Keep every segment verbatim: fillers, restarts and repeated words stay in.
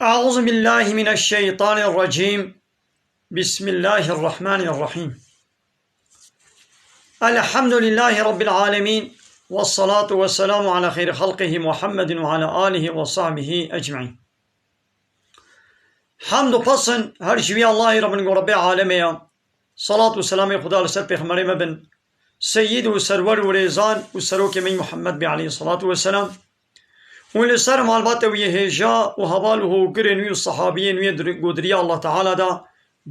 أعوذ بالله من الشيطان الرجيم. بسم الله الرحمن الرحيم. الحمد لله رب العالمين. والصلاة والسلام على خير خلقه محمد وعلى آله وصحبه أجمعين. Hamd û pesn her ji wî Allahî re bin ku Rebbê alemê ya. Salat û selamê Xuda li ser pêxemberê me bin. Seyîd û serwer û rêzan û serokê me Muhammed bê aleyhissalatu vesselam. Û li ser malbata wî yê hêja û heval û hogirên wî û sehabiyên wî dir-, ku di riya Allah Teala de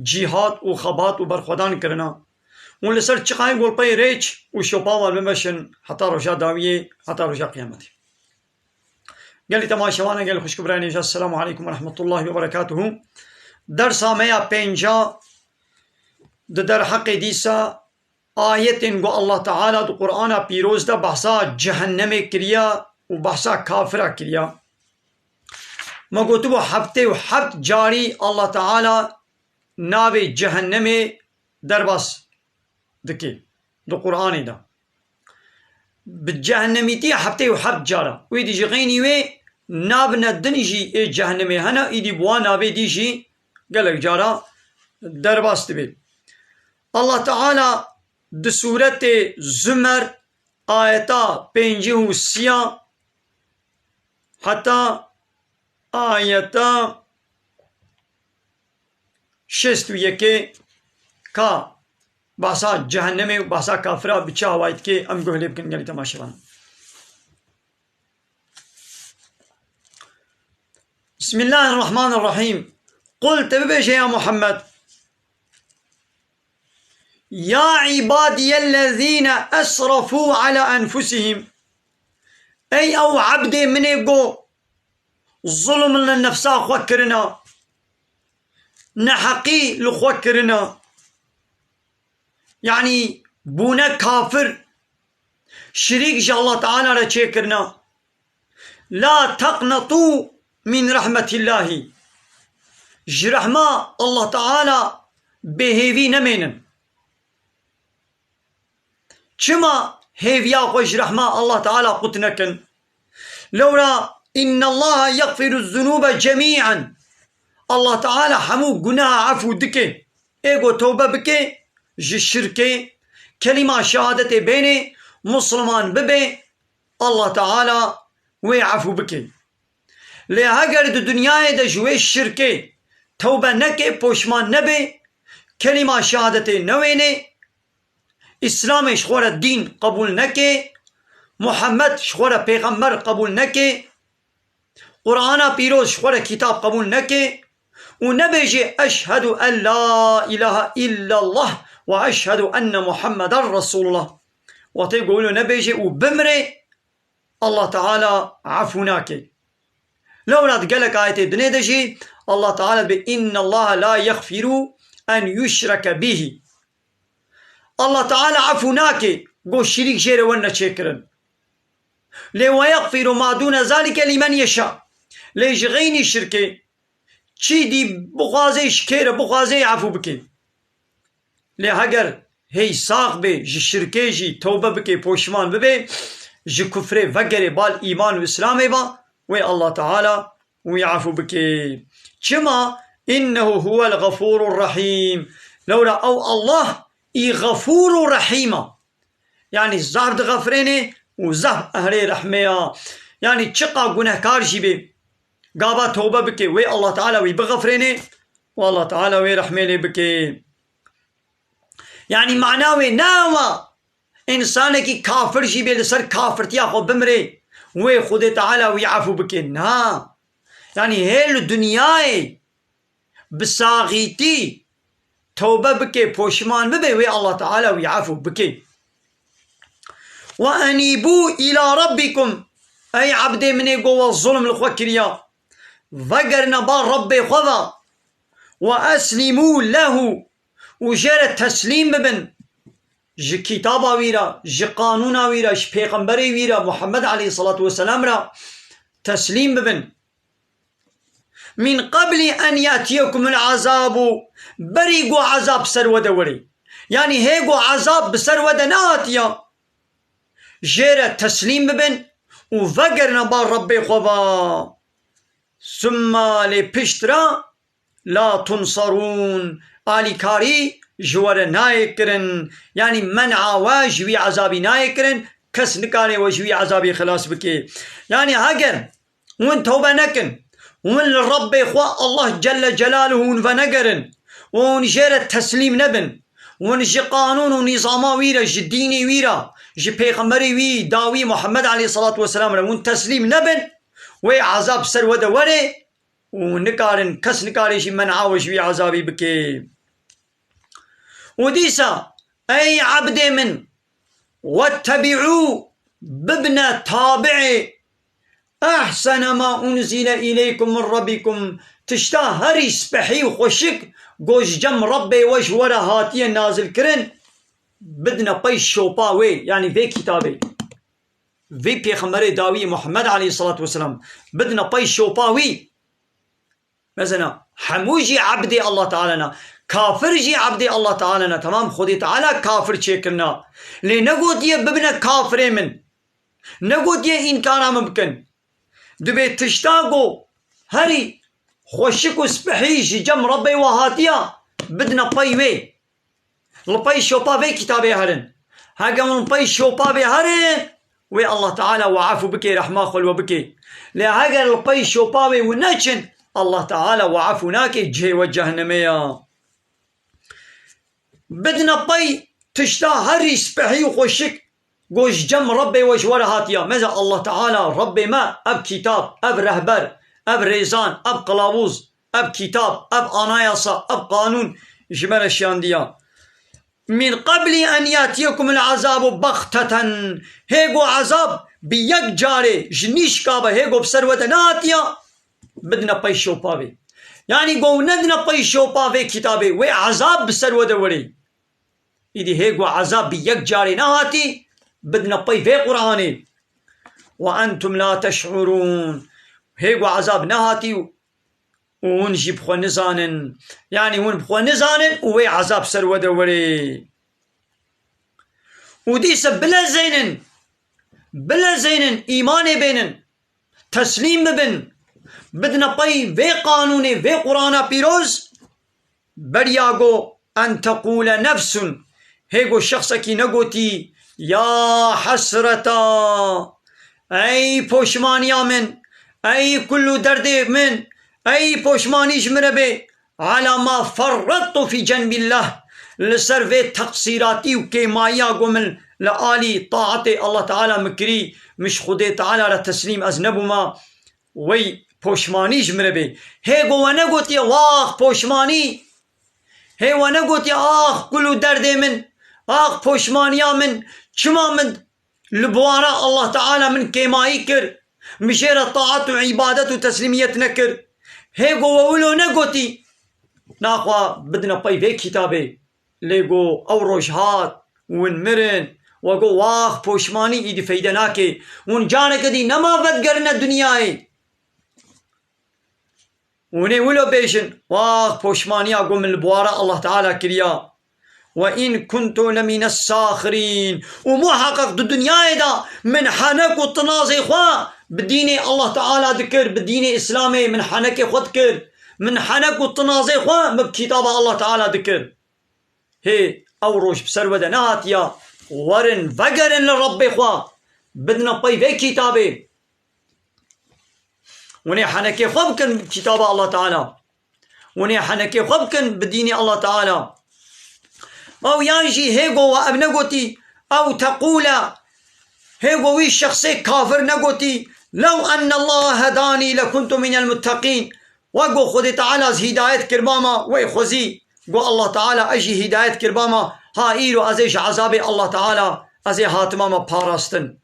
cîhad û xebat û berxwedan kirina. Û li ser çiqayê golpeyê rêç û şopa wan bimeşin heta roja dawiyê, heta roja qiyametê. Gelî temaşevanan, gelî xwişk û birayên hêja, Esselamu aleykum ve rahmetullahi ve berekatuhu. Dersa me ya pênca di derheqê dîsa ayetên ku Allah Teala di Qur'ana Pîroz de behsa cehennemê kiriya û behsa kafira kiriya. Me gotibû heftê û heft carî Allah Teala navê cehennemê derbas dike di Qur'anê de. Bi cehennemîtî heftê û heft cara. Wî dî ji xeynî wê navne din jî ê cehennemê hene, îdî bi wan navê dî jî gelek cara derbas dibe. Allah Teala di sûretê Zumer ayeta pêncî û sîya heta ayeta şêst û yekê ka behsa cehennemê û behsa kafira bi çi awayî dike, em guh lê bikin gelî temaşevan. Bismillahirrahmanirrahîm. Qul, te bibêje ya Muhammed. Ya ibadiyellezîne esrafû ala enfusihim. Ey ew ebdê min ê go zulm li nefsa xwe kirina, neheqî li xwe kirina, yanî bûne kafir, şirîk ji Allah Teala re çêkirina. La teqnetû min rehmetillahî. Ji rehma Allah Teala bêhêvî nemênin. Çima hêviya xwe ji rehma Allah Teala qut nekin? Lewra innallaha yexfiru zunûbe cemî'en. Allah Teala hemû gunaha efû dike. Ê go tewbe bike ji şirkê, kelîma şehadetê bênê, musliman bibe, Allah Teala wê efû bike. Lê heger di dinyayê de ji wê şirkê tewbe neke, poşman nebe, kelîma şehadetê newêne, Îslamê ji xwe re dîn qebûl neke, Muhammed ji xwe re pêxember qebûl neke, Qur'ana Pîroz ji xwe re kitap qebûl neke û nebêje, "Eşhedû en la ilahe illallah ve eşhedû enne Muhammeden Resulullah." Wextê ku wilo nebêje û bimre, Allah Teala efû nake. Lewra di gelek ayetê dinê de jî Allah Teala bi, "Innallaha la yexfiru en yuşreke bihi." Allah Teala efû nake ku şirîk jê re werne çêkirin. Lê "Ve yexfiru ma dûne zalike limen yeşa." Lê ji xeynî şirkê çî dî bixwaze, ji kê re bixwaze, efû bike. Lê heger hey sax bê, ji şirkê jî tewbe bike, poşman bibe, ji kufrê vegerê bal îman û Îslamê ba, wê Allah Teala wî efû bike. Çima? "Innehu huwel gafûrur rahîm." Lewra ew Allah î Gafûr û Rehîm a. Yanî zaf dixefirêne û zaf ehlê rehmê ya. Yanî çiqa gunehkar jî bê, gava tewbe bike, wê Allah Teala wî bixefirêne û Allah Teala wê rehmê lê bike. Yanî mana wê ne ew a, însanekî kafir jî bê li ser kafirtiya xwe bimrê, wê Xwedê Teala wî efû bike. Na. Yanî hê li dinyayê bi saxîtî tewbe bike, poşman bibe, wê Allah Teala wî efû bike. "Ve enîbû îlâ rabbikum." Ey ebdê min ê go we zulm li xwe kiriya, vegerine ba Rebbê xwe ve. "Ve eslimû lehu." Û jê re teslîm bibin. Ji kitaba wî re, ji qanûna wî re, ji pêxemberê wî re, Muhammed aleyhissalatu vesselam re teslîm bibin. "Min qeblî en yatiyekumul azabu." Berî ku ezab ser we de were. Yanî hê ku ezab bi ser we de nehatiya, jê re teslîm bibin û vegerine ba Rebbê xwe ve. Summa lê pişt re la tunsarûn, alîkarî ji we re nayê kirin. Yanî men'a we ji wî ezabî nayê kirin, kes nikare we ji wî ezabî xilas bike. Yanî heger hûn tewbe nekin, hûn li Rebbê xwe Allah Celle Celaluhu hûn venegerin û hûn jê re teslîm nebin, hûn ji qanûn û nîzama wî re, ji dînê wî re, ji pêxemberê wî dawî Muhammed aleyhissalatu vesselam re hûn teslîm nebin, wê ezab ser we de were û nikarin, kes nikare jî men'a we ji wî ezabî bike. Û dîsa, ey ebdê min, wettebî'û, bibne tabi'ê, ehsene ma unzile îleykum min rabbikum, tişta herî spehî û xweşik ku ji cem Rebbê we ji we re hatiye nazil kirin, bidine pey şopa wê, yanî vê kitabê, vê pêxemberê dawî Muhammed aleyhissalatu vesselam, bidine pey şopa wî. Mesela, hemû jî ebdê Allah Teala ne. Kafir jî ebdê Allah Teala ne. Tamam, Xwedê Teala kafir çêkirina. Lê negotiye bibine kafirê min. Negotiye înkara min bikin. Dibê tişta ku herî xweşik û spehî ji cem Rebbê we hatiya, bidine pey wê. Li pey şopa vê kitabê herin. Heger hûn li pey şopa vê herin, wê Allah Teala we efû bike, rehma xwe li we bike. Lê heger li pey şopa wê hûn neçin, Allah Teala we efû nake, cihê we cehennemê ya. Bidine pey tişta herî spehî û xweşik ku ji cem Rebbê we ji we re hatiya. Mesela Allah Teala, Rebbê me, ev kitab, ev rehber, ev rêzan, ev qilavûz, ev kitab, ev anayasa, ev qanûn ji me re şiyandiya. Min qeblî en yatiyekumul azabu baxteten. Hê ku ezab bi yek carê ji nîşka ve hê ku bi ser we de nehatiya, bidine pey şopa vê. Yanî ku nedine pey şopa vê kitabê, wê ezab bi ser we de werê. Îdî hê ku ezab bi yek carê nehatî, bidine pey vê Qur'anê. Ve entum la teş'urûn. Hê ku ezab nehatî û hûn jî bi xwe nizanin. Yanî hûn bi xwe nizanin û wê ezab ser we de werê. Û dîse bilezênin, bilezênin, îmanê bênin, teslîm bibin, bidine pey vê qanûnê, vê Qur'ana pîroz, beriya go en teqûle nefsun, hê go şexsekî negotî, ya hesreta, ey poşmaniya min, ey kul û derdê min, ey poşmanî ji min re bê, ala ma ferrettu fî cenbîllah, li ser vê teqsîratî û kêmayiya ku min li alî taetê Allah Teala min kirî, min ji Xwedê Teala re teslîm ez nebûma, wey poşmanî ji min re bê. Hê ku we negotiye, wax poşmanî, hê we negotiye, ax kul û derdê min, ax poşmaniya min, çima min li biwara Allah Teala min kêmayî kir, min jê re taet û îbadet û teslîmiyet nekir. Hê ku we wilo negotî, naxwe bidine pey vê kitabê. Lê ku ew roj hat, win mirin, we got, wax poşmanî, îdî feyde nake. Hûn careke dî nema vedigerine dinyayê. Hûn ê wilo bêjin, wax poşmaniya ku min li biwara Allah Teala kiriya. Ve in kuntu lemîne sâxirîn. Û muheqeq di dinyayê de min henek û tinazê xwe bi dînê Allah Teala dikir, bi dînê Îslamê min henekê xwe dikir. Min henek û tinazê xwe min bi kitaba Allah Teala dikir. Hê ew roj bi ser we de nehatiya, werin vegerin li Rebbê xwe, bidine pey vê kitabê. Hûn ê henekê xwe bikin bi kitaba Allah Teala. Hûn ê henekê xwe bikin bi dînê Allah Teala. Ew yan jî hê go we ev negotî, ew teqûle, hê go wî şexsê kafir negotî, lew enne Allah hedanî lekuntu minel mutteqîn. We go Xwedê Teala ez hîdayet kiribama, wey xwezî go Allah Teala ez jî hîdayet kiribama, ha îro ez ê ji ezabê Allah Teala ez ê hatibama parastin.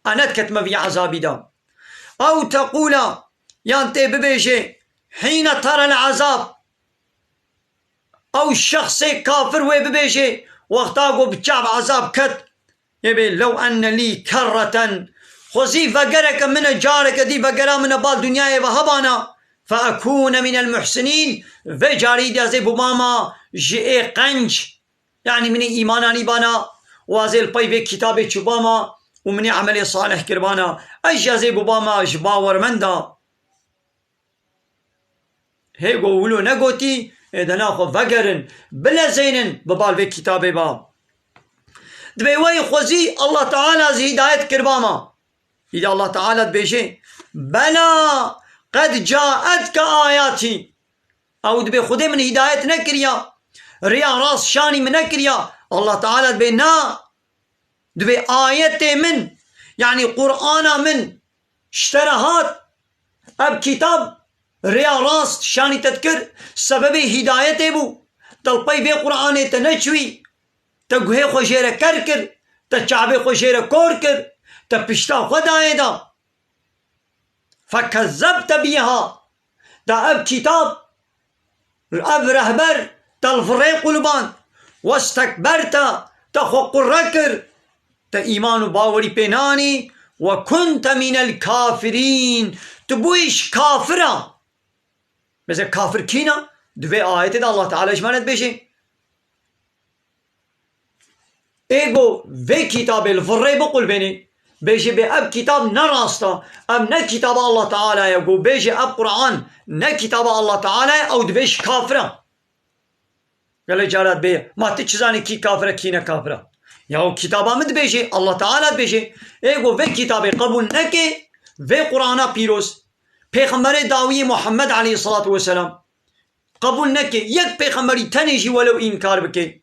E nediketime vî ezabî de. Ew teqûla, yan tê bibêje, hîne terel ezab. Ew şexsê kafir wê bibêje, wexta ku bi çav ezab ket, ê bê, lew enne lî kerreten, xwezî vegereke min e, careke dî vegera min e bal dinyayê ve hebana, fe ekûne minel muhsinîn, vê carî dî ez ê bibama ji ê qenc. Yanî min ê îmana nîbana û ez ê li pey vê kitabê çûbama û min ê emelê salih kiribana. Ez jî ez ê bibama ji bawermenda. Hê go wilo negotî, ê de naxwe vegerin, bilezênin, bi bal vê kitabê ba. Dibê wey xwezî Allah Teala zî hîdayet kirba ma. Îdî Allah Teala dibêje, "Bela qed caetka ayatî." Ew dibê Xwedê min hîdayet nekiriya, riya rast şanî min nekiriya. Allah Teala dibê, "Na." Dibê ayetê min, yanî Qur'ana min ji te re hat, ev kitab rêya rast şanî te dikir, sebebê hîdayetê bû. Te li pey vê Qur'anê te neçûyî, te guhê xwe jê re ker kir, te çavê xwe jê re kor kir, te pişta xwe dayê da. Fekezzebte biha. Da ev kitab, ev rehber te li virê quliband. Westekberte, te xwe qurre kir. Te îman û bawerî pê nanî. Ve kunte mînel kafirîn. Tu bûyî ji kafira. Mesela kafir kîna? Di vê ayetê de Allah Teala ji me re dibêje. Ê go vê kitabê li vir rê biqulbênê, bêjê bê ev kitab ne rast e, ev ne kitaba Allah Teala ye, go bêjê ev Qur'an ne kitaba Allah Teala ye, ew dibê ji kafir e. Gelek cara dibê, ma tu çi zanî kî kafir e, kî ne kafir e? Ya o kitaba min dibêjê, Allah Teala dibêjê. Ê go vê kitabê qebûl neke, vê Qur'ana pîroz, Pêxemberê dawiyê Muhammed aleyhissalatu vesselam qebûl neke, yek pêxemberî tenê jî welew înkar bike.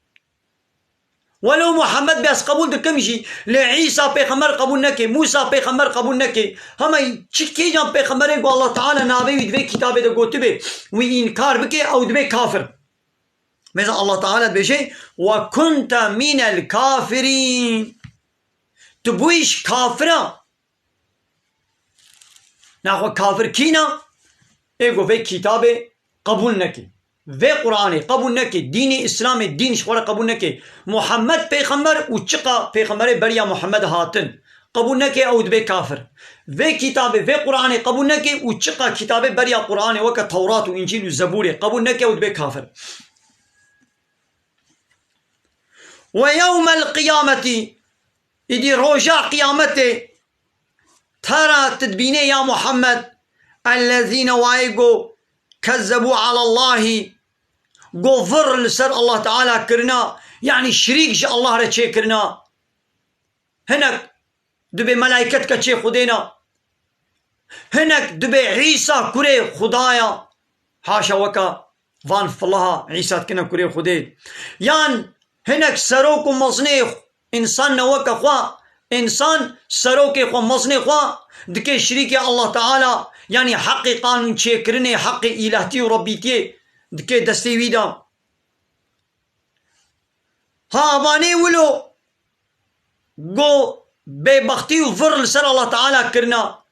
Welew Muhammed bê ez qebûl dikim jî, lê Îsa pêxember qebûl neke, Mûsa pêxember qebûl neke. Hema çi kêcan pêxemberê ku Allah Teala navê wî di vê kitabê de gotibe, wî înkar bike, ew dibe kafir. Mesela Allah Teala dibêje, "Ve kunte minel kafirîn." Tu bûyî ji kafira. Naxwe kafir kîna? Ê ku vê kitabê qebûl neke. Vê Qur'anê qebûl neke. Dînê Îslamê dîn ji xwe re qebûl neke. Muhammed pêxember û çiqa pêxemberê beriya Muhammed hatin qebûl neke, ew dibe kafir. Vê kitabê, vê Qur'anê qebûl neke û çiqa kitabê beriya Qur'anê weke Tewrat û Încîl û Zebûrê qebûl neke, ew dibe kafir. Ve yewmel qiyameti, îdî roja qiyametê, tera tu dibînê ya Muhammed, ellezîne wayê go kezzebû alallahî, go vir li ser Allah Teala kirina, yanî şirîk ji Allah re çêkirina. Hinek dibê melayket keçê Xwedê ne. Hinek dibê Îsa kurê Xuda ya. Haşa weka van filaha Îsa dikine kurê Xwedê. Yan hinek serok û mezinê însan ne weke xwe, însan serokê xwe, mezinê xwe dike şirîkê Allah Teala, yanî heqê qanûn çêkirinê, heqê îlahtî û rebbîtiyê dike destê wî de. Ha, vanê wilo go bêbextî û vir li ser Allah Teala kirina.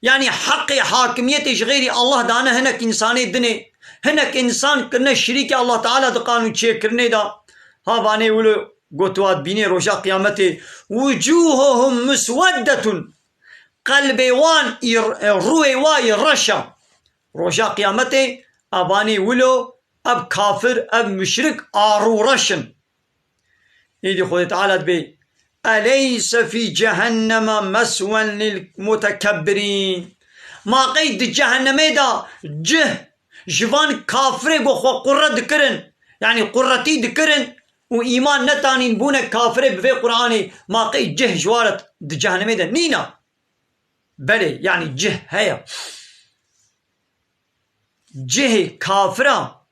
Yanî heqê hakimiyetê ji xeyrî Allah dane hinek însanê dinê. Hinek însan kirine şirîkê Allah Teala di qanûn çêkirinê de. Ha, vanê wilo go tu wa dibînê roja qiyametê. Wucuhuhum musweddetun. Qelbê wan î, rûyê wa î reş e. Roja qiyametê, evanê wilo, ev kafir, ev muşrik a rûreş in. Îdî Xwedê Teala dibê, "Eleyse fî cehenneme meswen lil mutekebbirîn." Ma qey di cehennemê de cih ji van kafirê ku xwe qurre dikirin, yanî qurretî dikirin û îman netanîn bûne kafirê bi vê Qur'anê, ma qey cih ji wa re di cehennemê de nîna? Belê, yanî cih heye. Cihê kafira,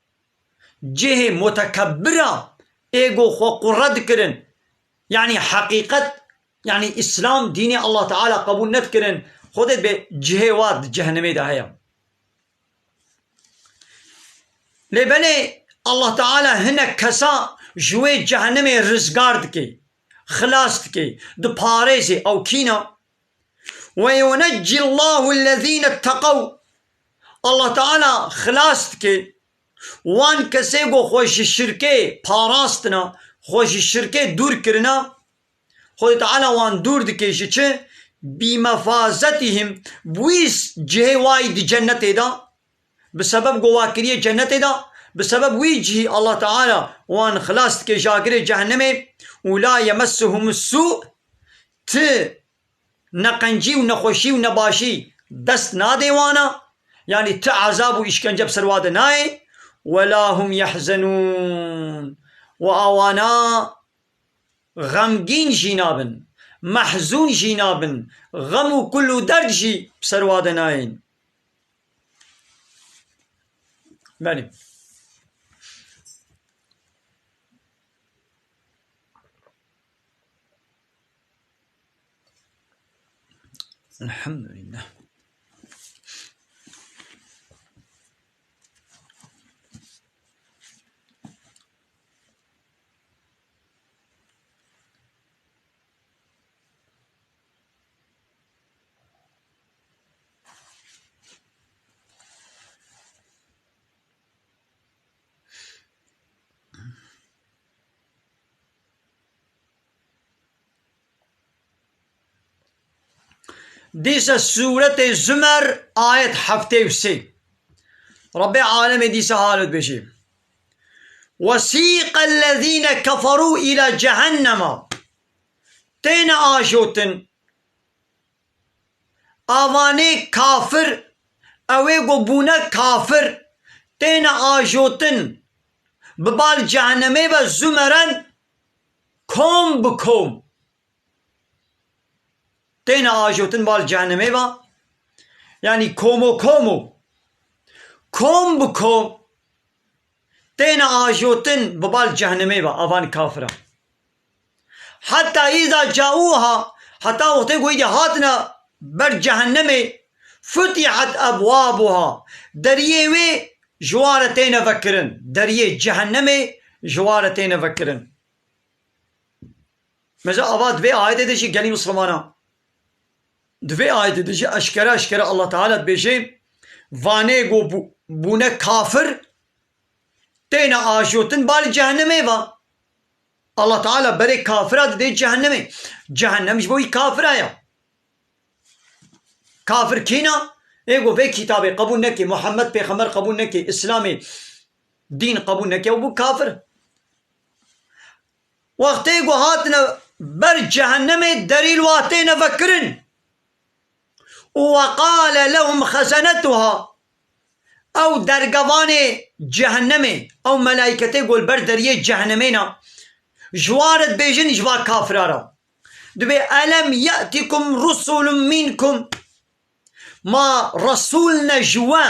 cihê mutekebbira, ê go xwe qurre dikirin. Yanî heqîqet, yanî Îslam, dînê Allah Teala qebûl nedikirin. Xwedê dibê cihê wa di cehennemê de heye. Lê belê Allah Teala hinek kesa ji wê cehennemê rizgar dike, xilas dike, diparêzê, ew kîna? "Ve yuneccillahul lezîne tteqew." Allah Teala xilas dike wan kesê ku xwe ji şirkê parastina, xwe ji şirkê dûr kirina. Xwedê Teala wan dûr dike ji çi? "Bi mefazetihim." Bi wî cihê wayî di cennetê de, bi sebeb ku wa kiriye cennetê de, bi sebeb wî cihî Allah Teala wan xilas dike ji agirê cehennemê. "Û la yemessuhumus sû." Ti neqencî û nexweşî û nebaşî dest nadê wana. Yanî ti ezab û îşkence bi ser wa de nayê. Ve la hum yehzenûn. Û awana xemgîn jî nabin, mehzûn jî nabin, xem û kul û derd jî bi ser wa de nayên. Belê. Elhamdülillah. Dîsa sûretê Zumer, ayet heftê û sê. Rebbê alemê dîsa halo dibêjê: "Wesîqe ellezîne keferû îla cehennema." Têne ajotin. Avanê kafir, ewê ku bûne kafir, têne ajotin, bi bal cehennemê ve zumeren, kom bi kom. Têne ajotin bal cehennemê ve, yanî komo komo, kom bi kom. Têne ajotin bi bal cehennemê ve, avan kafira. Heta îza caûha, heta wextê ku îdî hatine ber cehennemê, futihat ebwabuha, deriyê wê ji wan re têne vekirin. Deriyê cehennemê ji wan re têne vekirin. Mesela ava di vê ayetê de jî gelî Mislimana. Di vê ayetê de jî eşkere eşkere Allah Teala dibêje, vanê ku bû-, bûne kafir, têne ajotin bal cehennemê ve. Allah Teala berê kafira didê cehennemê. Cehennem ji bo wî kafira ya. Kafir kîna? Ê ku vê kitabê qebûl neke, Muhammed pêxember qebûl neke, Îslamê dîn qebûl neke, ew bû kafir. Wextê ku hatine ber cehennemê, derî li wa têne vekirin. Û we qale lehum xezenetuha. Ew dergevanê cehennemê, ew melaîketê ku li ber deriyê cehennemê ne, ji wan re dibêjin, ji va kafira re. Dibê, "Elem ye'tikum rusulun minkum." Ma resûl ne ji we?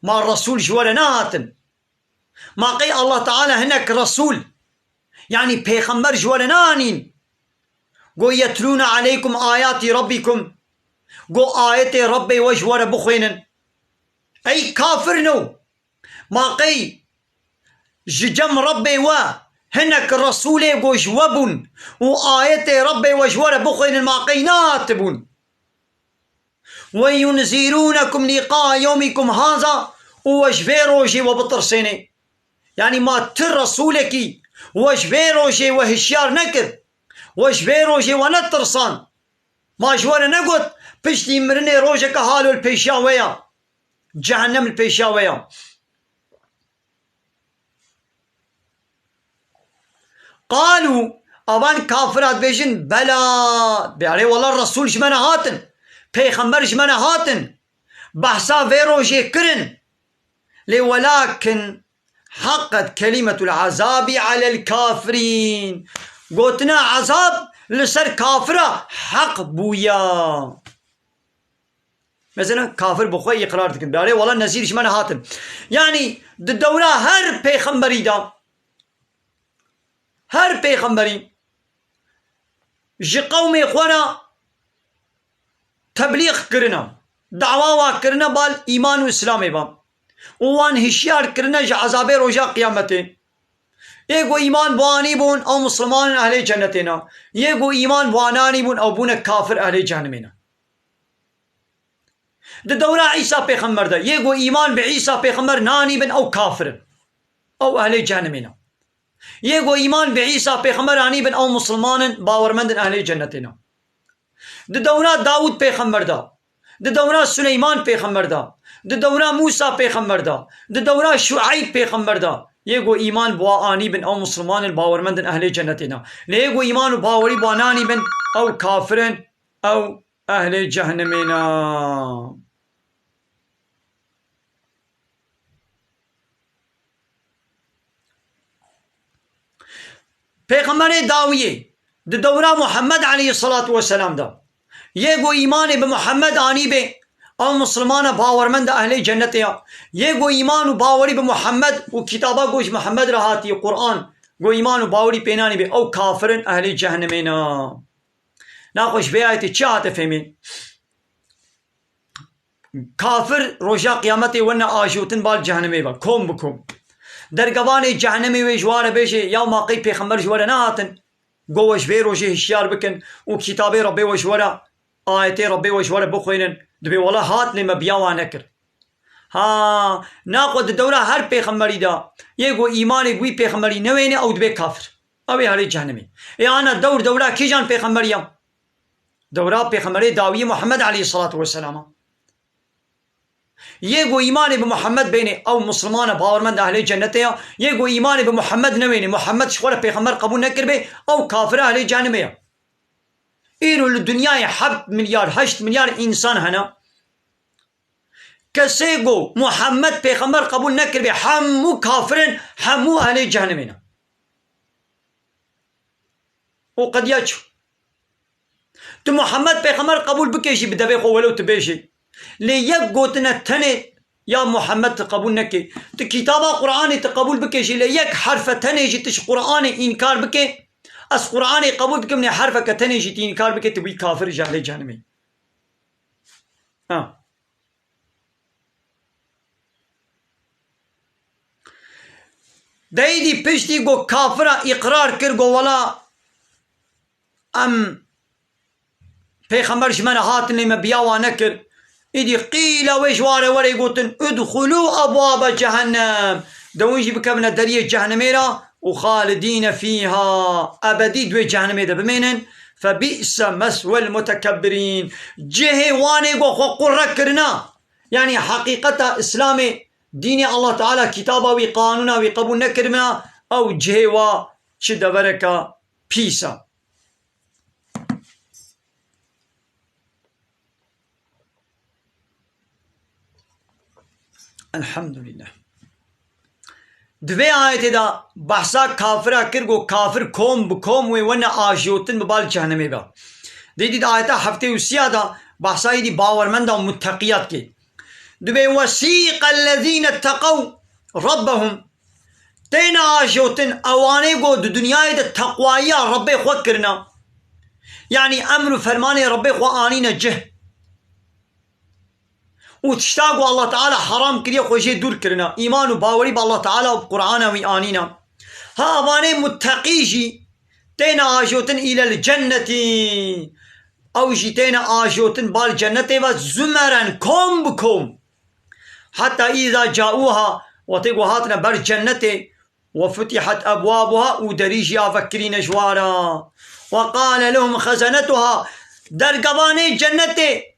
Ma resûl ji we re nehatin? Ma qey Allah Teala hinek resûl, yanî pêxember ji we re neanîn? Go, "Yetlûne aleykum ayatî rabbikum." Go, "Ayetê Rebbê we ji we re bixwênin." Ey kafir no. Ma qey ji cem Rebbê we hinek resûlê go ji we bûn û ayetê Rebbê we ji we re bixwênin, ma qey nehatibûn? "Ve yunzirûnekum lîqaa yewmîkum haza", û we ji vê rojê we bitirsênê. Yanî ma ti resûlekî we ji vê rojê we hişyar nekir? We ji vê rojê we netirsan? Ma ji we re negot, piştî mirinê rojeke halo li pêşiya we ya? Cehennem li pêşiya we ya. Qalû, avan kafira dibêjin, bela, bê erê wela resûl ji me re hatin, pêxember ji me re hatin, behsa vê rojê kirin. Lê welakin heqet kelîmetul ezabî alel kafirîn. Gotina ezab li ser kafira heq bûya. Mesela kafir bi xwe îqrar dikin. Bê erê wela nezîr ji me re hatin. Yanî di dewra her pêxemberî de, her pêxemberî ji qewmê xwe re teblîx kirine, dawa wa kirine bal îman û îslamê ve. Û wan hişyar kirine ji ezabê roja qiyametê. Yê ku îman bi wan anîbûn, ew misliman in, ehlê cennetê ne. Yê ku îman bi wan anîbûn, ew bûne kafir, ehlê cehennemê ne. Di dewra Îsa pêxember de, yê ku îman bi Îsa pêxember nanîbin, ew kafir in. Ew ehlê cehennemê ne. Yê ku îman bi Îsa pêxember anîbin, ew misilman in, bawermend in, ehlê cennetê ne. Di dewra Dawûd pêxember de, di dewra Suleyman pêxember de, di dewra Mûsa pêxember de, di dewra Şueyb pêxember de, yê ku îman bi wa anîbin, ew misilman in, bawermend in, ehlê cennetê ne. Lê yê ku îman û bawerî bi wa nanîbin, ew kafir in, ew ehlê cehennemê ne. Pêxemberê dawiyê di dewra Muhammed aleyhisselatu vesselam de. Yê ku îmanê bi Muhammed anî bê, ew misilmana bawermend e ehlê cennetê ya. Yê ku îman û bawerî bi Muhammed û kitaba ku ji Muhammed re hatiye, Quran, ku îman û bawerî pê nanî bê, ew kafir in, ehlê cehennemê ne. Naxwe ji vê ayetê çi hate fêmîn? Kafir roja qiyametê wene ajotin bal cehennemê ve, kom bi kom. Dergevanê cehennemê wê ji ware bêje, ya ma qey pêxember ji were nehatin? Go we ji vê rojê hişyar bikin û kitabê Rebbê we ji were, ayetê Rebbê we ji were bixwînin. Dibê wela hat lê me biya wan nekir. Ha, naxwe di dewra her pêxemberî de, yê ku îmanê bi wî pêxemberî newêne, ew dibe kafir. Ew ê herê cehennemê. Ê ana dewr dewra kîjan pêxemberî ya? Dewra pêxemberê dawiyê Muhammed aleyhisselatu vesselam a. Yê ku îmanê bi Muhammed bêne, ew misilman e, bawermend e, ehlê cennetê ya. Yê ku îmanê bi Muhammed newêne, Muhammed ji xwe re pêxember qebûl nekiribê, ew kafir e, ehlê cehennemê ya. Îro li dinyayê heft milyar, heşt milyar însan hene. Kesê ku Muhammed pêxember qebûl nekiribê, hemû kafir in, hemû ehlê cehennemê ne. Û qediya çi? Tu Muhammed pêxember qebûl bikê jî bi devê xwe welew tu bêjî. Lê yek gotine tenê ya Muhammed tu qebûl nekê. Tu kitaba Qur'anê tu qebûl bikê jî, lê yek herfe tenê jî tu ji Qur'anê înkar bikê. Ez Qur'anê qebûl dikim, lê herfeke tenê jî tu înkar bikê, tu bî kafir ji ehlê cehennemê. Ha. Deyîdî piştî ku kafira îqrar kir, ku wela em pêxember ji me re hatin lê me biya wan nekir. Îdî qîle wê ji ware were gotin, "Udxulû ebwabe cehennem." De hûn jî bikevine deriyê cehennemê re û xalidîne fîha. Ebedî di wê cehennemê de bimênin. Febî'se meswel mutekebbirîn. Cihê wanê ku xwe qurre kirina. Yanî heqîqeta Îslamê, dînê Allah Teala, kitaba wî, qanûna wî qebûl nekiribina, ew cihê wa çi devereke pîs e. Elhamdülillah. Di vê ayetê de behsa kafira kir, got kafir kom bi kom wê wene ajiyotin bi bal cehennemê be. Dî dî di ayeta heftê û sîya de behsa êdî bawermenda û mutteqiya dikê. Dibê, "Wesîqe ellezîne tteqew rabbehum." Têne ajotin ewanê ku di dinyayê de teqwayiya Rebbê xwe kirina. Yanî emr û fermanê Rebbê xwe anîne cih. Û tişta ku Allah Teala heram kiriye xwe jê dûr kirina. Îman û bawerî bi Allah Teala û bi Qur'ana wî anîna. Ha, evanê mutteqî jî têne ajotin îlel cennetî. Ew jî têne ajotin bal cennetê ve zumeren, kom bi kom. Heta îza caûha, wextê ku hatine ber cennetê, we futihat ebwabuha û derî jî ya vekirîne ji wa re. Ve qale lehum xezenetuha, dergevanê cennetê,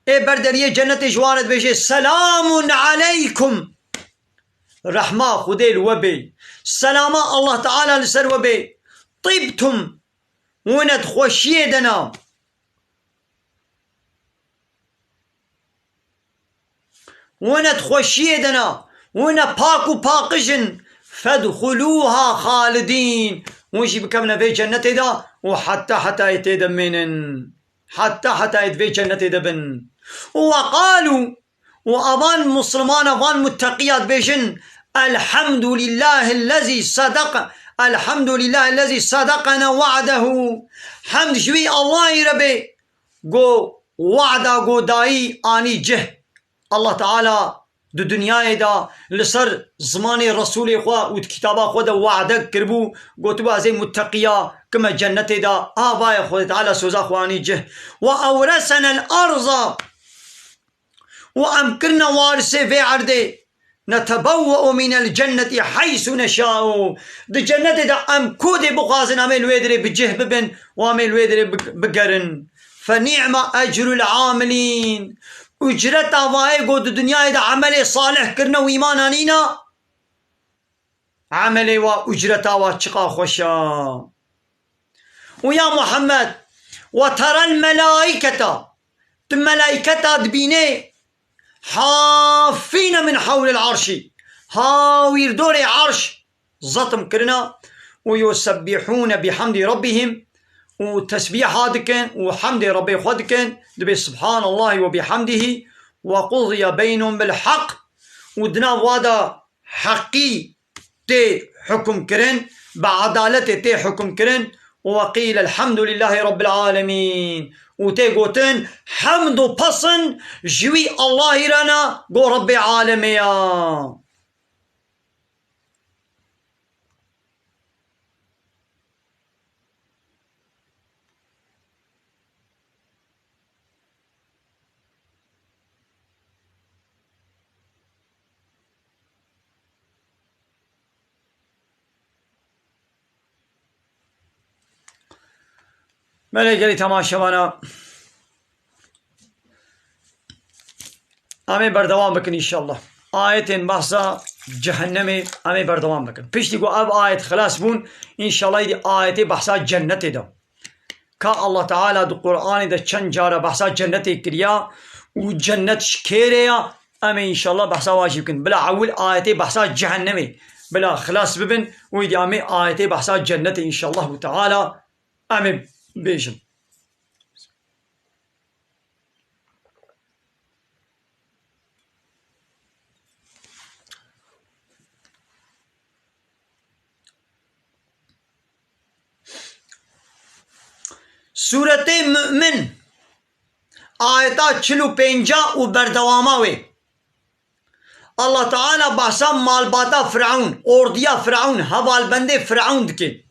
ê ber deriyê cennetê ji wa re dibêje, "Selamun aleykum." Rehma Xwedê li we bê. Selama Allah Teala li ser we bê. Tibtum. Wine di xweşiyê de ne. Wine di xweşiyê de ne. Wine pak û paqij in. Fedxulûha xalidîn. Hûn jî bikevine vê cennetê de û heta hetayê tê de mênin. Heta hetayê di vê cennetê de bin. Û we qalû, û avan musulmana, van mutteqiya dibêjin, "Elhamdulillahillezî sadaq, elhamdulillahillezî sadaqana wa'dehu." Hemd ji wî Allahî re bê, go wa'da go dayî anî cih. Allah Teala di dinyayê de li ser zimanê Resûlê xwe û di kitaba xwe de wa'de kiribû, gotibû, "Ez ê mutteqiya kime cennetê de." Avaye Xwedê Teala soza xwe anî cih. "Ve ewresenel arza." Û em kirine warisê vê erdê. "Netebewwe'u minel cenneti heysu neşa'u." Di cennetê de em ku dê bixwazin, em ê li wê dirê bi cih bibin û em ê li wê dirê bi-, bigerin. "Fe ni'me ecrul amilîn." Ucreta vayê ku di dinyayê de emelê salih kirine û îman anîne, emelê wa, ucreta wa çiqa xweş e. Û ya Muhammed, "Ve terel melaiketa." Tu melaiketa dibînê, "hafîne min hewlil arşî." Hawîrdorê arş zetim kirina. û yusebbihûne bihamdî rabbihîm, û tesbîha dikin û hemdê Rebbê xwe dikin, dibê subhanallahi ve bihamdihî, ve qudiye beynûn bil heq, û di nav wa de heqî tê hukm kirin, bi edaletê tê hukm kirin, û ve qîle elhamdulillahî rabbil alemîn, û tê gotin, hemd û pesin ji wî Allahî re ne, go Rebbê alemê ya. Belê gelî temaşevana. Em ê berdewam bikin înşallah. Ayetên behsa cehennemê em ê berdewam bikin. Piştî ku ev ayet xilas bûn, înşallah êdî ayetê behsa cennetê de. Ka Allah Teala di Qur'anê de çend cara behsa cennetê kiriya û cennet ji kê re ya, em ê înşallah behsa wan jî bikin. Bila ewil ayetê behsa cehennemê bila xilas bibin û êdî em ê ayetê behsa cennetê înşallahu teala em ê bêjin. Sûretê Mu'min, ayeta çil û pênca û berdewama wê. Allah Teala behsa malbata Firavun, ordiya Firavun, hevalbendê Firavun dike.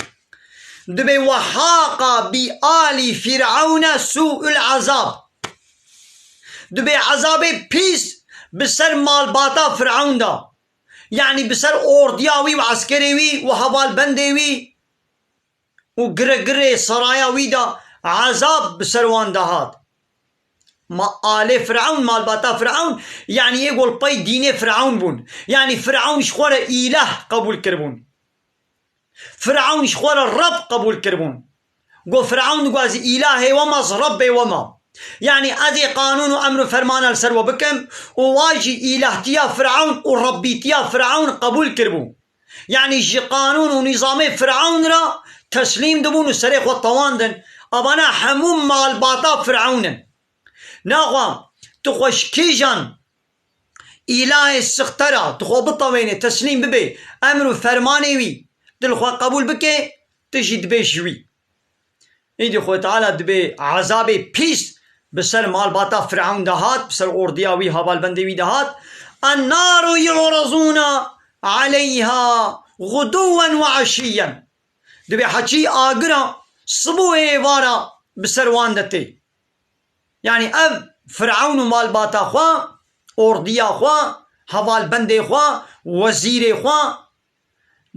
Dibê, "Ve haqa bi alî Firavune sû'ul azab." Dibê ezabê pîs bi ser malbata Firavun da. Yanî bi ser ordiya wî û eskerê wî û hevalbendê wî û giregirê seraya wî de ezab bi ser wan de hat. Ma alê Firavun, malbata Firavun, yanî yê ku li pey dînê Firavun bûn. Yanî Firavun ji xwe re îlah qebûl kiribûn. Firavun ji xwe re Reb qebûl kiribûn. Got, Firavun diguhazî îlahê we ma, Rebbê we ma. Yanî ez ê qanûn û emr û fermana li ser we bikim û wa jî îlahtiya Firavun û Rebbîtiya Firavun qebûl kiribû. Yanî ji qanûn û nîzamê Firavun re teslîm dibûn û serê xwe tewandin. Evana hemû malbata Firavun in. Naxwe tu xwe ji kîjan îlahê sixte re tu xwe bitewênê, teslîm bibê, emr û fermanê wî tu li xwe qebûl bike, tu jî dibê ji wî. Îdî Xwedê Teala dibê ezabê pîs bi ser malbata Firavun de hat, bi ser ordiya wî, hevalbendê wî de hat. Ennaru yu'razûne aleyha xuduwen ve eşiyyen. Dibê heçî agira sibû êvara bi ser wan de tê. Yanî ev Firavun û malbata xwe, ordiya xwe, hevalbendê xwe, wezîrê xwe,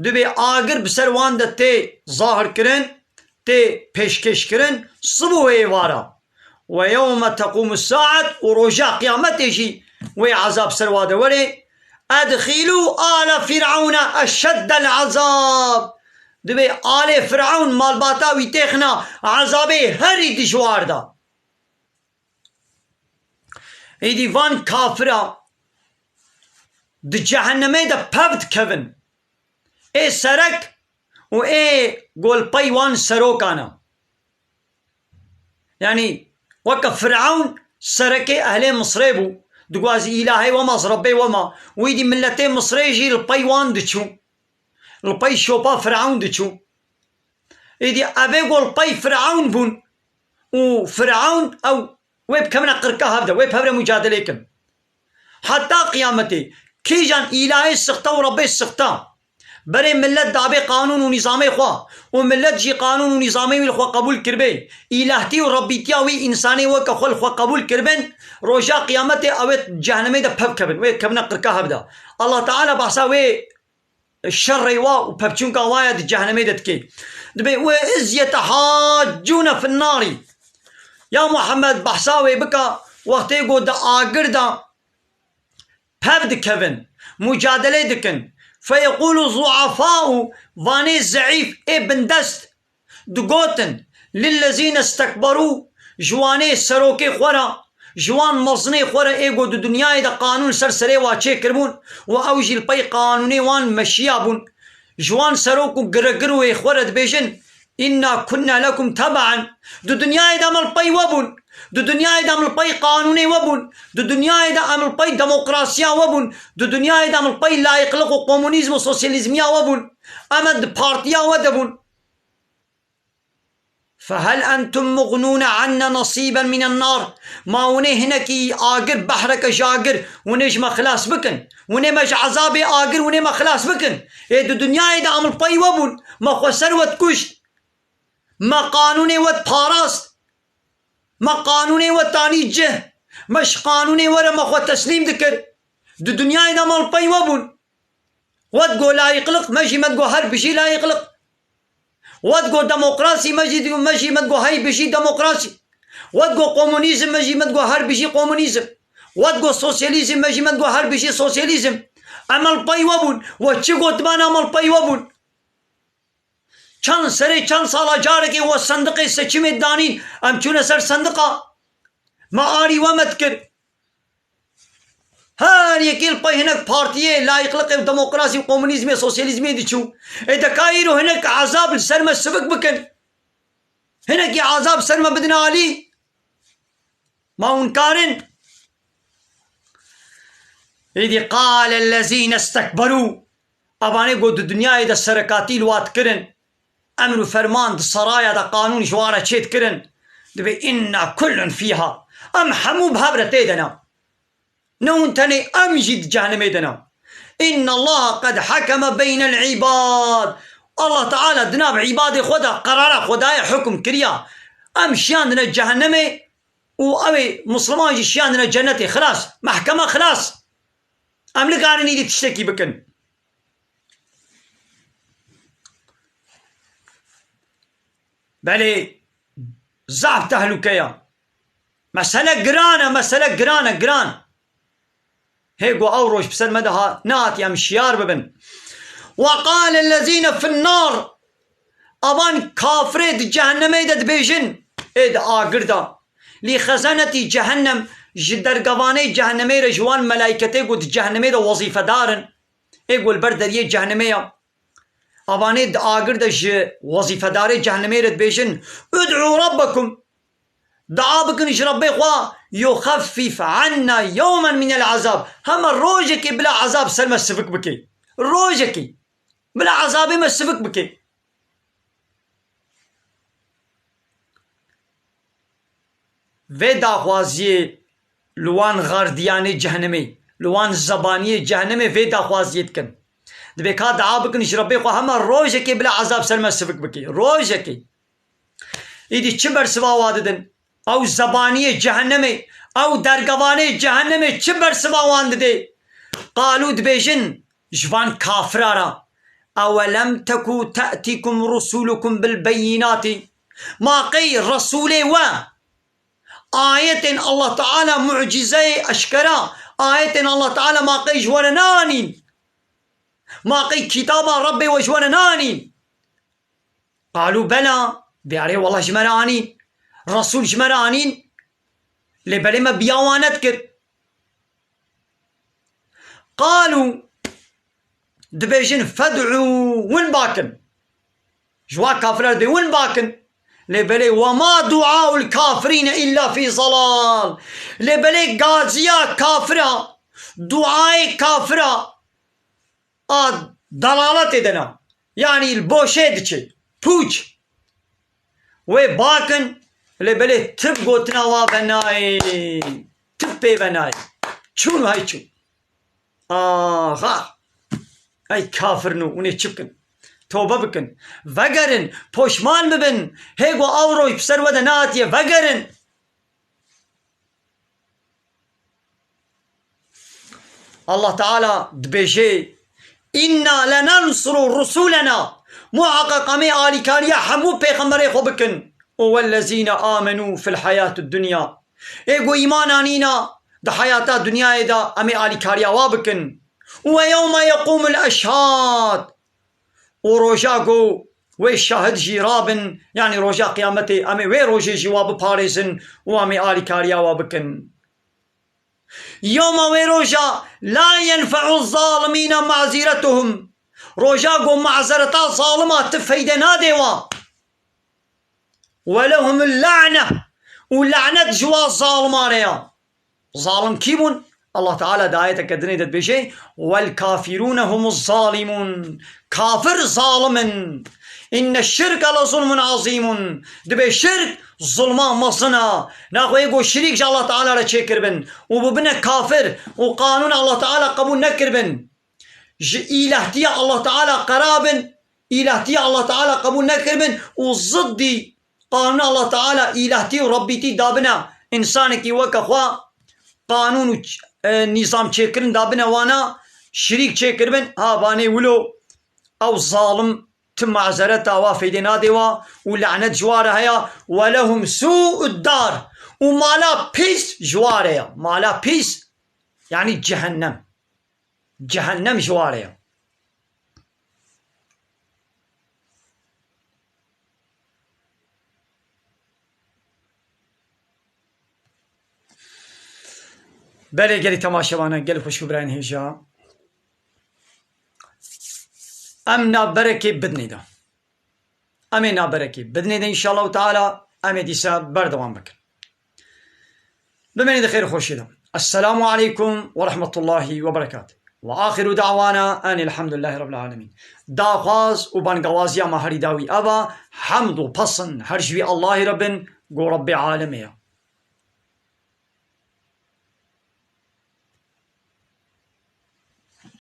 dibê agir bi ser wan de tê zahir kirin, tê pêşkêş kirin, sibû êvara. Ve yewme teqûmu saet, û roja qiyametê jî wê ezab ser wa de were. Edxîlû ale Fîr'ewne eşeddel ezab. Dibê alê Fîr'ewn, malbata wî têxine ezabê herî dijwar de. Êdî van kafira di cehennemê de pev dikevin. Ê serek û ê golpey wan serokan e. Yanî weke Firewn serekê ehlê Misrê bû, diguhazî îlahê we ma, Rebbê we ma, wî dî miletê Misrê jî li pey wan diçû. Li pey şopa Firewn diçû. Êdî evê ku li pey Firewn bûn û Firewn ew wê bikevine qirka hev de, wê bi hev re mucadelê kin. Heta qiyametê, kîjan îlahê sixte û Rebbê sixte berê milet dabê qanûn û nîzamê xwe û milet jî qanûn û nîzamê wî li xwe qebûl kiribê, îlahtî û rebbîtiya wî însanê weke xwe li xwe qebûl kiribin, roja qiyametê ew ê cehennemê de pev kevin, wê kevine qirka hev de. Allah Teala behsa wê şerê wa û pevçûnka wa ya di cehennemê de dike. Dibê, "Ve iz yetehaccûne fin narî." Ya Muhammed, behsa wê bike, wextê ku di agir de pev dikevin, mucadelê dikin. Feyeqûlu zu'afâ'u, vanê zeîf, ê bindest, digotin, "Lillezîne stekberû", ji wanê serokê xwe re, ji wan mezinê xwe re ê ku di dinyayê de qanûn ser serê wa çêkiribûn û ew jî li pey qanûnê wan meşiya bûn. ji wan serok û giregir û ê xwe re dibêjin, "Inna kunna lekum tebe'en." Di dinyayê de em li pey we bûn. Di dinyayê de em li pey qanûnê we bûn. Di dinyayê de em li pey demokrasiya we bûn. Di dinyayê de em li pey layîqliq û komunîzm û sosyalîzmiya we bûn. Em ê di partiya we de bûn. "Fehel entum mugnûne anne nasîben minen nar?" Ma hûn ê hinekî agir, behreke ji agir, hûn ê ji me xilas bikin? Hûn ê me ji ezabê agir, hûn ê me xilas bikin? Ê di dinyayê de em li pey we bûn, me xweser we dikuşt, me qanûnê we diparast, me qanûnê we tanî cih, me ji qanûnê we re me xwe teslîm dikir. Di dinyayê de me li pey we bûn. We digo layîqliq, me jî me digo her bijî layîqliq. We digo demokrasî, me jî, me jî me digo hey bijî demokrasî. We digo komunîzm, me jî me digo her bijî komunîzm. We digo sosyalîzm, me jî me digo her bijî sosyalîzm. Em li pey we bûn. We çi gotibana em li pey we bûn? Çend serê çend sala carekê we sendiqê seçimê danîn, em çûne ser sendiqa. Me arî we me dikir. Her yekê li pey hinek partiyê, layîqliqê û demokrasî û komunîzmê, sosyalîzmê diçû. Ê de ka îro hinek ezab li ser me sivik bikin. Hinekî ezab ser me bidin alî. Ma hûn karin? Îdî qale lezîne stekberû. Evanê got di dinyayê de serekatî li wa dikirin. Emr û ferman di saraya de qanûn ji wan re çê dikirin. Dibê inna kullun fîha. Em hemû bi hev re tê de ne. Ne hûn tenê, em jî di cehennemê de ne. Inna Allaha qed hakeme beynel îbad. Allah Teala di nav îbadê xwe de qerara xwe daye, hukm kiriya. Em şiyandine cehennemê û ew ê Musliman jî şiyandine cennetê. Xilas. Mehkeme xilas. Em nikarin îdî tiştekî bikin. Belê, zaf tehlûke ya. Mesele giran e, mesele giran e, giran. Hê ku ew roj bi ser me de ha-, nehatiye, em şiyar bibin. "Ve qale lezîne fin nar." Avan kafirê di cehennemê de dibêjin, ê di agir de. Lî xezenetî cehennem, ji dergevanê cehennemê re, ji wan melayketê ku di cehennemê de wezîfedar in. Ê ku li ber deriyê cehennemê ya. Avanê di agir de ji wezîfedarê cehennemê re dibêjin, "Ud'u rabbekum." Dua bikin ji Rebbê xwe, "Yuxeffif anna yewmen minel azab." Hema rojekê bila azab ser me sivik bike. Rojekê. Bila azabê me sivik bike. Vê daxwaziyê li wan gardiyanê cehennemê, li wan zebaniyê cehennemê vê daxwaziyê dikin. Dibê ka dua bikin ji Rebbê xwe hema rojekê bila ezab ser me sivik bike. Rojekê. Îdî çi bersiva wa didin? Ew zebaniyê cehennemê, ew dergevanê cehennemê çi bersiva wan didê? Qalû dibêjin ji van kafira re, "Ewelem teku te'tîkum rusulukum bil beyînatî?" Ma qey Resûlê we ayetên Allah Teala, mucîzeyê eşkera, ayetên Allah Teala ma qey ji we re neanîn? Ma qey kitaba Rebbê we ji we re neanîn? Qalû bela, diyarê wela ji me re anîn. Resûl ji me re anîn. Lê belê me biya wan nedikir. Qalû, dibêjin, "Fed'û, win bakin." Ji wa kafira dê win bakin. Lê belê, "Ve ma duaul kafirîne illa fî zalal." Lê belê gaziya kafira, duayê kafira a dalaletê de ne. Yanî li boşê diçe. Pûç. Wê bakin, lê belê tib gotina wa venayê. Tib pê venayê. Çûn hay çûn. Aha. Ay kafir nû, hûn ê çi bikin? Tobe bikin. Vegerin, poşman bibin. Hê ku ew roj bi ser we de nehatiye, vegerin. Allah Teala dibêje, "Inna lenansuru rusulena." Muhaqqaq em ê alîkariya hemû pêxemberê xwe bikin. "Û wellezîne amenû fil hayatid dunya." Ê ku îman anîna di heyata dinyayê de em ê alîkariya wa bikin. "Û we yewme yeqûmul eşhad." Û roja ku wê şahid jî rabin, yanî roja qiyametê, em ê wê rojê jî wa biparêzin û em ê alîkariya wa bikin. Yewma, wê roja, la yenfe'u zalimîne maziretuhum. Roja ku mazereta zalima ti feyde nadê wa. Ve lehumul la'ne. Û lanet ji wa zalima re ya. Zalim kî bûn? Allah Teala di ayeteke dinê de dibêje, "Wel kafirûne humuz zalimûn." Kafir zalim in. "Inne şirke le zulmun azîmûn." Dibê şirk zulma mezin a. Naxwe ê ku şirîk ji Allah Teala re çêkiribin û bibine kafir û qanûna Allah Teala qebûl nekiribin. Ji îlahtiya Allah Teala qera bin, îlahtiya Allah Teala qebûl nekiribin û ziddî qanûna Allah Teala, îlahtî û rebbîtî dabine însanekî weke xwe, qanûn û ç-, e, nîzam çêkirin dabine wana, şirîk çêkiribin, ha vanê wilo ew zalim ti mazereta wa feydê nadê wa û lanet ji wa re heye, "Ve lehum sû'ud dar." Û mala pîs ji wa re ye. Mala pîs, yanî cehennem. Cehennem ji wa re ye. Belê gelî temaşevana, gelî xweşik û birayên hêja. Em navberekê bidinê de. Em ê navberekê bidinê de înşallah teala, em ê dîsa berdewam bikin. Bimînin di xêr û xweşiyê de. Esselamu aleykum ve rahmetullahi ve berekatuh. Ve axiru da'wana enil hamdulillahi rabbil alemin. Daxwaz û bangawaziya me herî dawî ev a, hemd û pesin her ji wî Allahî re bin, ku Rebbê alemê ye.